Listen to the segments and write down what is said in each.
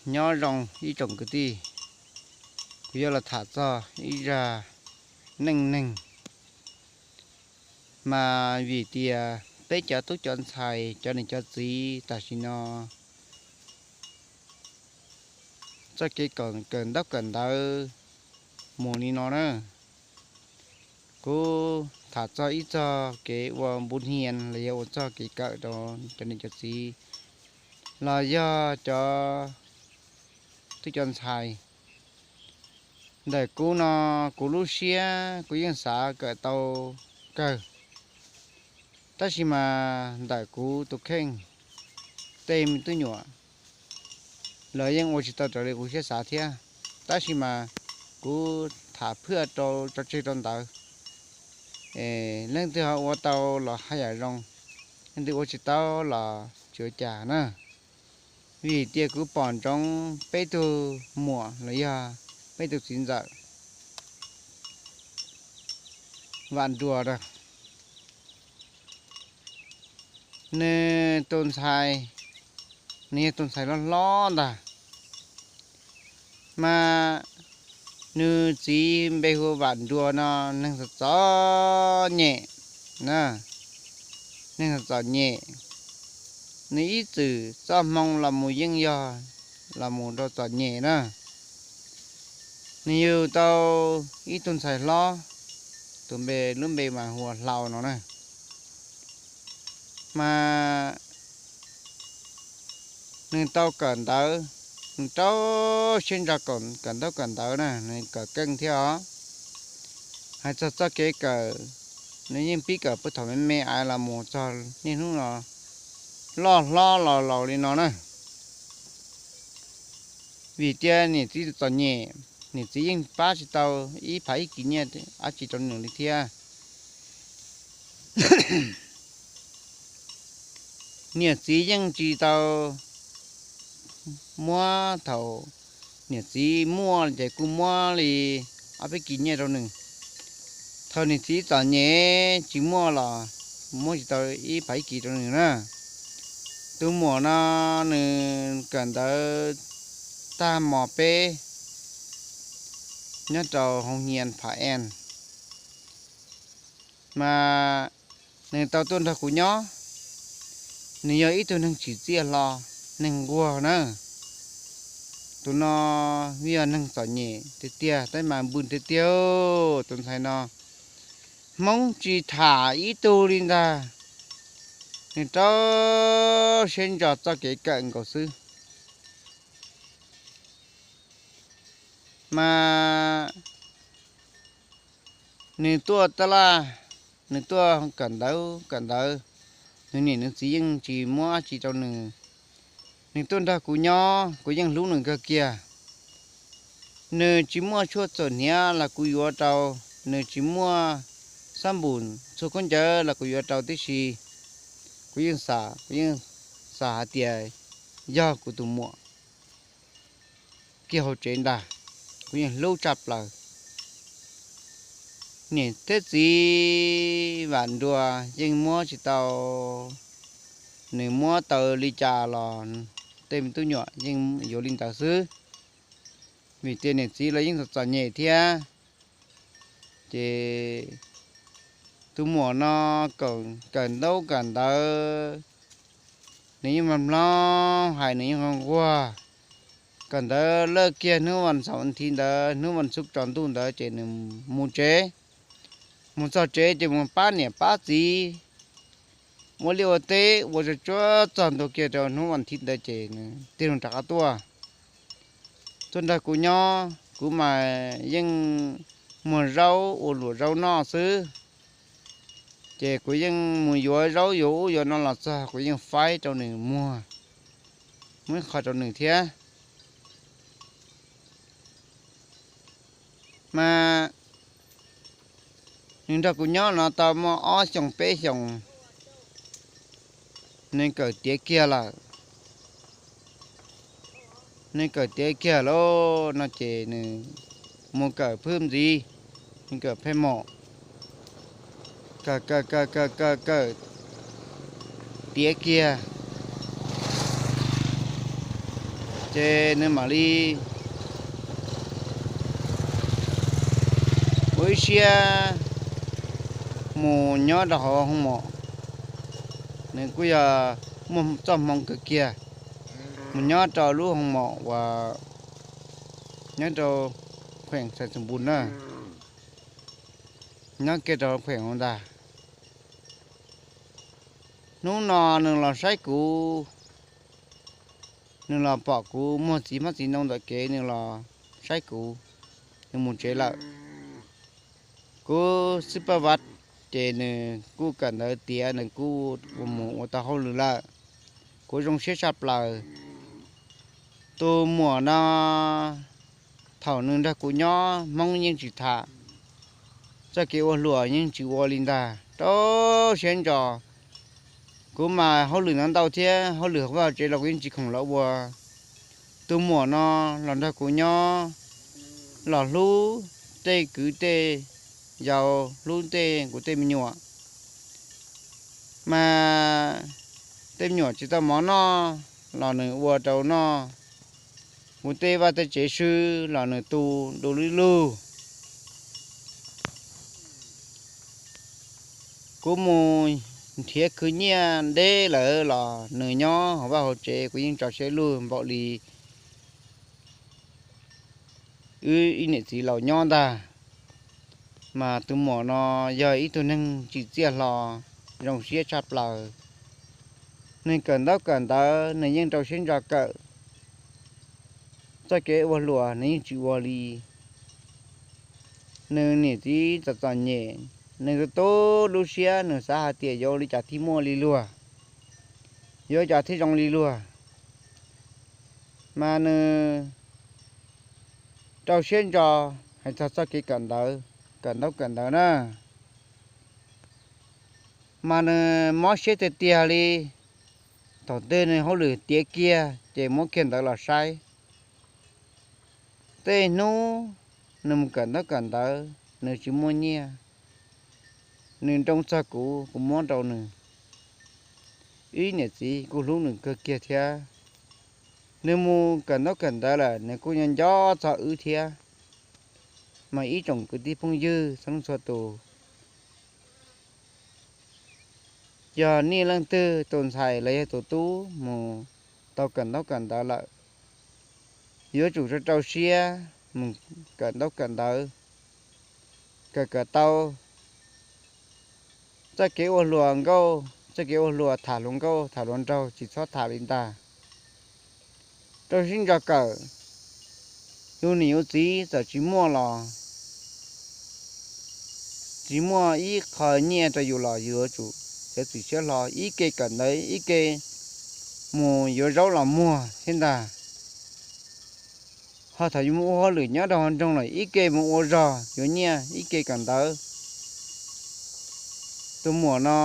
Nyob zoo ib tsoom kwv tij, kuv yuav los tham txog ib zaj neej neeg, mas vim tias peb cov tub cov ntxhais cov niam cov txiv tam sim no txoj kev kawm ntaub kawm ntawv mus li no na. Kuv tham txog ib txog kev ua npu hnia los yog ua txog kev kawm rau cov niam cov txiv los yog cov tub cov ntxhais. Ntawm kuv no, kuv lub siab kuv yeej xav kawm tau kawg, tab sis mas ntawm kuv tus kheej tej me tub nyuam los yeej ua tsis tau raws li kuv siab xav thiab. Tab sis mas kuv tham phwaj rau tso tseg rau ntawd, leej twg ho ua tau los haj yam zoo, leej twg ua tsis tau los tsis ua cas na. Vim tias kuv pom ntsoov peb tug muam los yog peb tug txiv ntxawm Vam Nruas a, nws tus ntxhais, nws yog tus ntxhais hlob hlob ntag, mas nws txiv npe hu Vam Nruas no neeg txom txom nyem, neeg txom txom nyem. Nws ib txwm txoj hmoo los mus yeej yog los mus rau txom nyem na. Nws yug tau ib tug ntxhais hlob, tus npe, lub npe mas hu ua Hlau no na. Mas nws tau kawm ntawv, nws rau siab ntso kawm ntaub kawm ntawv na, nws kawm keej thiab os. Hais txog txoj kev kawm, nws yeej pib kawm puag thaum me me los mus txog niaj hnub no loj hlob los laus li no na. Vim tias niam txiv txom nyem, niam txiv yeej pab tsis tau ib phav ib kis nyiaj dab tsi rau nws li thiab. Niam txiv yeej tsis tau muab, thaum niam txiv muaj ces kuj muab li ob peb kis nyiaj rau nws. Thaum niam txiv txom nyem tsis muaj los muab tsis tau ib phav ib kis rau nws na. Tus muam no nws kawm ntawv tag mos peb nyob rau hoo hias Pha En, mas nws tau tuaj nrog kuv nyob. Nws yog ib tug neeg tsim txiaj hlo, neeg nquag na. Tus no yog neeg txom nyem tiag tiag, tab mas npws tiag tiag. Tus ntxhais no Hmoob tsis tham ib tug li ntag, nws rau siab ntso txoj kev kawm nkaus xwb. Mas nws tuaj tab laj, nws tuaj kawm ntawv kawm ntawv, nws niam nws txiv yeej tsis muab dab tsi rau nws. Nws tuaj nrog kuv nyob, kuv yeej hlub nws kawg kiag. Nws tsis muaj tshuaj txhuam hniav los kuv yuav rau, nws tsis muaj xab npum txhua khaub ncaws los kuv yuav rau tib si. Kuv yeej xav, kuv yeej xav hais tias yog kuv tus muam kiag hauv tsev ntag, kuv yeej hlub tshaj plaws. Niam thiab txiv Vam Nruas yeej muab tsis tau, nws muab tau li cas los tej me tub nyuam yeej yuav li ntawd xwb. Vim tias niam txiv los yeej txom txom nyem thiab, ces tus muam no kawm ntaub kawm ntawv, nws yeej mloog mloog hais, nws yeej nquag, kawm ntawv lawj kiag hnub vas xaum vas thiv ntawd, hnub vas xuv tsaus ntuj ntawd ces nws mus tsev. Mus txog tsev ces mus pab niam pab txiv ua liaj ua teb ua tsuag tsuag txog ntua kiag rau hnub vas thiv ntawd ces nws tig loo rov qab tuaj, tuaj nrog kuv nyob. Kuv mas yeej muag zaub ua luam zaub noj xwb, ces kuv yeej mus yuav zaub yuav ub yuav no los txog kuv yeej faib rau nws muag, muab ib qho rau nws thiab. Mas nws nrog kuv nyob no tau muaj ob xyoos peb xyoos, nws kawm tiav kiag lawm. Nws kawm tiav kiag lawm no ces nws mus kawm phwj ntxiv, nws kawm pheej mom, kawm kawm kawm kawm kawm kawm tiav kiag. Ces nws mam li ua ib siab mus nyob rau hauv hoo mom. Nws kuj yog muaj txoj hmoo kawg kiag, mus nyob rau lub hoo mom uas nyob rau kheem Xais Xus Npus na, nyob kiag rau kheem hauv ntag. Hnub no nws los saib kuv, nws los pom kuv muag txiv hmab txiv ntoo ntawm kev, nws los saib kuv, nws mus tsev lawm. Kuv xwb paj vav, ces nws kuj kawm ntawv tiav, nws kuj mus ua tau hauj lwm lawm. Kuv zoo siab tshaj plaws. Tus muam no thaum nws nrog kuv nyob, Hmoob yeej tsis tham, txoj kev ua hluas yeej tsis ua li ntag, rau siab ntso. Kuv mas hauj lwm no ntau thiab, hauj lwm vaj tsev los kuv yeej tsis khoom los ua. Tus muam no los nrog kuv nyob, los hlub tej kwv tej yau, hlub tej kuv tej me nyuam. Mas tej me nyuam tsis tau mov noj los nws ua rau noj, kuv tej vaj tej tsev swb los nws tu du lug lug. Kuv mus nrhiav khwv nyiaj deb lawm los nws nyob hauv vaj hauv tsev, kuv yeej tso siab lug npaum li wb ib niam txiv laus nyob ntag. Mas tus muam no yog ib tug neeg tsim txiaj hlo, zoo siab tshaj plaws. Nws kawm ntaub kawm ntawv nws yeej rau siab ntso kawm, txoj kev ua hluas nws yeej tsis ua li. Nws niam txiv txom txom nyem, nws tu lub siab nws xav hais tias yuav ua li cas thiaj muaj li luag, yuav ua cas thiaj zoo li luag. Mas nws rau siab ntso hais txog txoj kev kawm ntawv, kawm ntaub kawm ntawv na. Mas nws mob siab tiag tiag li. Thaum twg nws hauj lwm tiav kiag ces muab kiag ntawv los saib. Tej hnub nws mus kawm ntaub kawm ntawv nws tsis muaj nyiaj, nws nroo txog kuv, kuv muab rau nws. Wb niam txiv kuj hlub nws kawg kiag thiab. Nws mus kawm ntaub kawm ntawv lawm nws kuj nco nco txog wb thiab. Mas ib tsoom kwv tij phooj ywg txhua leej txhua tus, yog nej leej twg tus ntxhais los yog tus tub mus tau kawm ntaub kawm ntawv lawm, yuav tsum rau rau siab mus kawm ntaub kawm ntawv, kawm kawm tau. Txoj kev ua hluas nkauj, txoj kev ua hluas tham hluas nkauj tham hluas nraug tsis txhob tham li ntag. Rau siab ntso kawm, yus niam yus txiv txawm tsis muaj los, tsis muaj ib qho nyiaj rau yus los yus yuav tsum txiav txim siab hlo ib ke kawm ntawv ib ke mus yuav zaub los muag thiab ntag. Ho thaum yus mus ua hauj lwm nyob rau hauv nroog los ib ke mus ua zog yuav nyiaj ib ke kawm ntawv. Tus muam no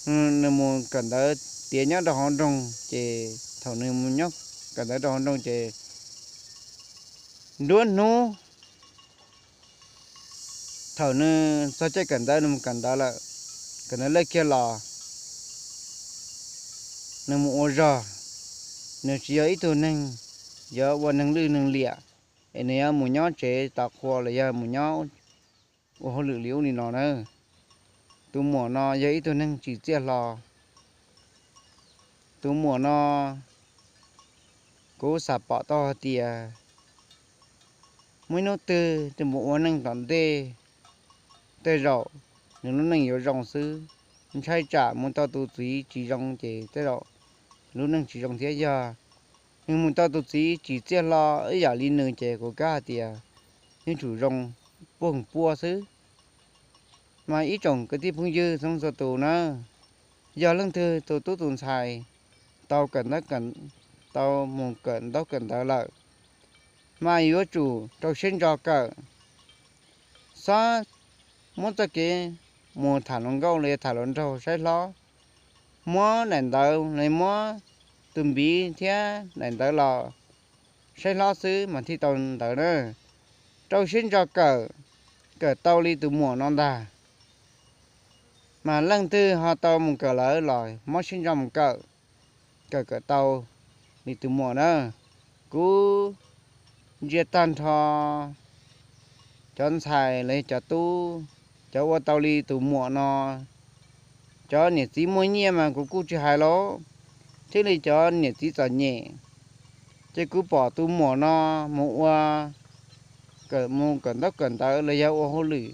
nws mus kawm ntawv tiav nyob rau hauv nroog ces thaum nws mus nyob kawm ntawv rau hauv nroog ces nruab hnub thaum nws txog caij kawm ntawv nws mus kawm ntawv lawm, kawm ntawv lawj kiag los nws mus ua zog. Nws tsis yog ib tug neeg yuav ua neeg lwj neeg liam es nws yuav mus nyob tsev tos qhua los yog mus nyob ua hauj lwm li ub li no na. Tus muam no yog ib tug neeg tsim txiaj hlo. Tus muam no kuv xam pom tau hais tias muaj ib hnub twg tus mus ua neej tom ntej, tej zaum nws lub neej yuav zoo xwb. Ntshai tsam mus tau tus txiv tsis zoo ces tej zaum lub neej tsis zoo thiab. Yog nws mus tau tus txiv tsim txiaj hlo ib yam li nws ces kuv kam hais tias yeej tsum zoo puag puag xwb. Mas ib tsoom kwv tij phooj ywg txhua leej txhua tus na, yog leej twg tus tub tus ntxhais tau kawm ntaub kawm, tau mus kawm ntaub kawm ntawv lawm, mas yuav tsum rau siab ntso kawm. Xob muab txoj kev mus tham hluas nkauj los yog tham hluas nraug saib hlob, muab daim ntawv los muab tus npiv thiab daim ntawv los saib hlob xwb mas thiaj tau ntawv na. Rau siab ntso kawm, kawm tau li tus muam no ntag. Mas leej twg ho tau mus kawm lawm los mob siab ntso mus kawm, kawm kawm tau. li tus muam na. Kuv ntsia tag nrho cov ntxhais los yog cov tub, cov ua tau li tus muam no, cov niam txiv muaj nyiaj mas kuv kuj tsis hais lauj, thiab li cov niam txiv txom nyem, ces kuv pom tus muam no mus ua, mus kawm ntaub kawm ntawv los yog ua hauj lwm,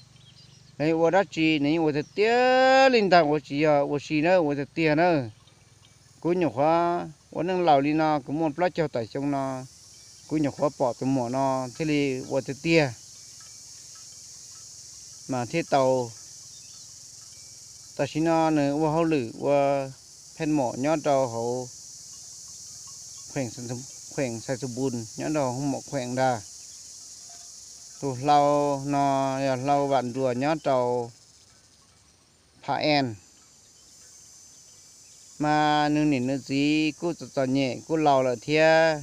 los yog ua dab tsi nws yeej ua tiag tiag li ntag, ua tsis yog ua si na, ua tiag tiag na. Kuv nyuam qhuav ua neej laus li no kuv muaj plaub caug tawm xyoo no, kuv nyuam qhuav pom tus muam no thiaj li ua tiag tiag mas thiaj tau. Tam sim no nws ua hauj lwm ua phej mom nyob rau hauv kheem Xais Xus Npus nyob rau hauv Mom Khueem ntag. Tus hlau no yog hlau Vam Nruas nyob rau Pha En. Mas nws niam nws txiv kuj txom txom nyem kuj laus lawm thiab.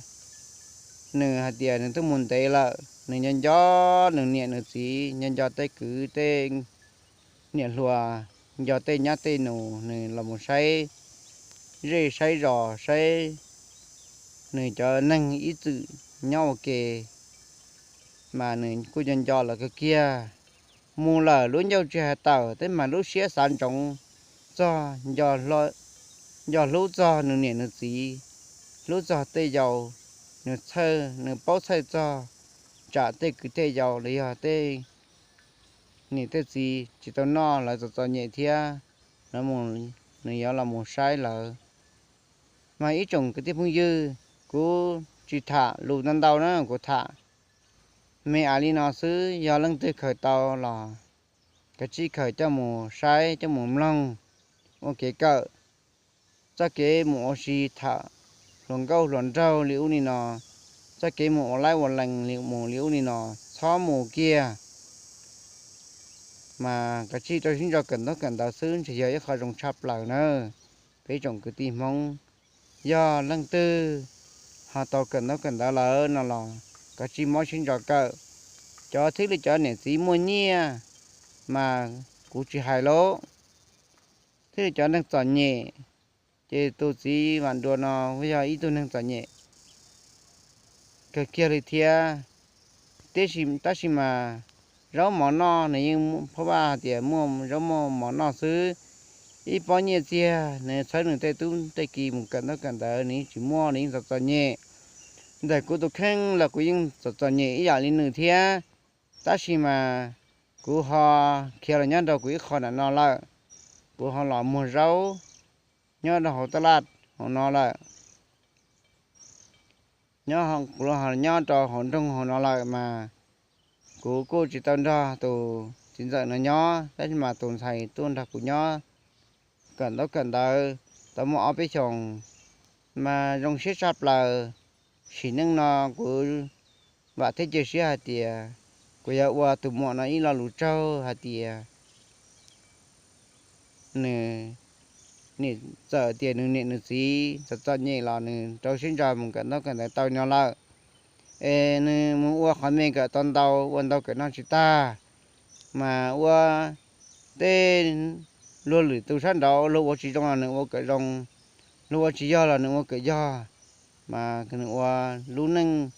Nws hais tias nws twb mus ntev lawm, nws nco nco nws niam nws txiv, nco nco tej kwv tej niam hluas, nco tej nyab tej nus, nws los mus saib zej saib zos saib nws cov neeg ib txwm nyob ua ke, mas nws kuj nco nco lawv kawg kiag. Mus lawm lub ncauj tsis hais tawm, tej mas lub siab xav ntsoov txog, nco hlub txog nws niam nws txiv, hlub txog tej yau, nws txhawj, nws paub txhawj txog tsam tej kwv tej yau los yog tej niam tej txiv tsis tau noj, lawv txom txom nyem thiab, lawv mus, nws yuav los mus saib lawv. Mas ib tsoom kwv tij phooj ywg, kuv tsis tham lus ntau ntau na, kuv tham me me li no xwb. Yog leej twg khaws tau los kav tsij khaws coj mus saib, coj mus mloog ua kev kawm. Txoj kev mus ua si tham hluas nkauj hluas nraug li ub li no, txoj kev mus ua laib ua lees li mus li ub li no, txhob mus kiag. Mas kav tsij rau siab ntso kawm ntaub kawm ntawv xwb, ntshe yog ib qho zoo tshaj plaws na. Peb tsoom kwv tij Hmoob, yog leej twg ho tau kawm ntaub kawm ntawv lawm no los kav tsij mob siab ntso kawm. Cov thiaj li cov niam txiv muaj nyiaj mas kuv tsis hais lauj, thiaj li cov neeg txom nyem, ces tus txiv Vam Nruas no yog ib tug neeg txom nyem kawg kiag li thiab. Tiam sis, tab sis mas zaub mov noj nws yeej pheej hais tias muaj zaub muaj mov noj xwb. Ib pob nyiaj txiag nws txhawb nws tej tub tej ki mus kawm ntaub kawm ntawv nws yeej tsis muaj, nws yeej txom txom nyem. Ntawm kuv tus kheej los kuv yeej txom txom nyem ib yam li nws thiab. Tab sis mas kuv ho khiav los nyob rau kuv ib qho nram no lawm, kuv ho los muag zaub nyob rau hauv taj laj hauv no lawm. Nyob, kuv ho nyob rau hauv nroog hauv no lawm mas kuv kuj tsis tau nrog tus txiv ntxawm no nyob, tab sis mas tus ntxhais tuaj nrog kuv nyob kawm ntaub kawm ntawv tau muaj ob peb xyoos mas zoo siab tshaj plaws. Sim neej no kuv vam thiab cia siab hais tias kuv yuav ua tus muam no ib lo lus tsaug hais tias nws, niam, txawm tias nws niam nws txiv txom txom nyem los nws rau siab ntso mus kawm ntaub kawm ntawv tau no lawm. Es nws mus ua qhov me kawm tau ntau, ua ntau kawm noj tsis tag, mas ua tej luag lwm tus sab nraud luag ua tsis zoo los nws ua kawm zoo, luag ua tsis yog los nws ua kawm yog. Mas nws ua lub neej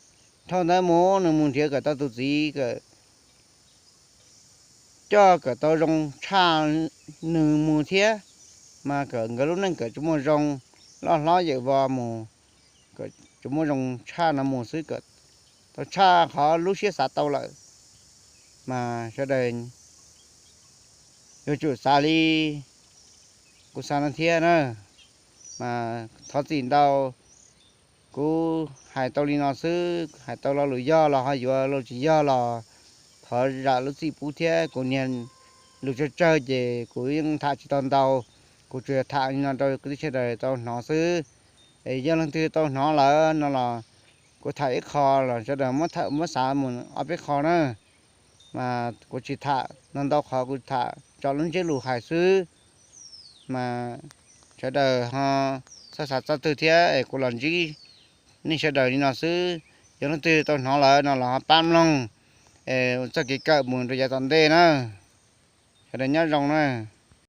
dhau ntawd mus, nws mus nrhiav kom tau tus txiv coj kom tau zoo tshaj nws mus thiab, mas kom nkawd lub neej kom tsis muaj zoo, loj hlob yawm vos mus kom tsis muaj zoo tshaj no mus xwb, kom tau tshaj qhov lub siab xav tau lawm. Mas sawv daws yuav tsum xav li kuv xav no thiab na. Mas thov txim ntau, kuv hais tau li no xwb, hais tau lo lus yog los ho yuav, lo tsis yog los thov zam lub txim pub thiab. Kuv niag lus tsawg tsawg ces kuv yeej tham tsis tau ntau, kuv tsuas yog tham li no rau kwv tij sawv daws tau hnov xwb. Es yog leej twg tau hnov lawm no los kuv tham ib qho los sawv daws muab xav mus ob peb qho na. Mas kuv tsis tham no ntau, qhov kuv tham tso lub ntsiab lus hais xwb. Mas sawv daws ho txhob xav txog twg thiab, es kuv los ntsib nej sawv daws li no xwb. Yog leej twg tau hnov lawm no los ho pab mloog txoj kev kawm mus rau yav tom ntej na. Sawv daws nyob zoo na.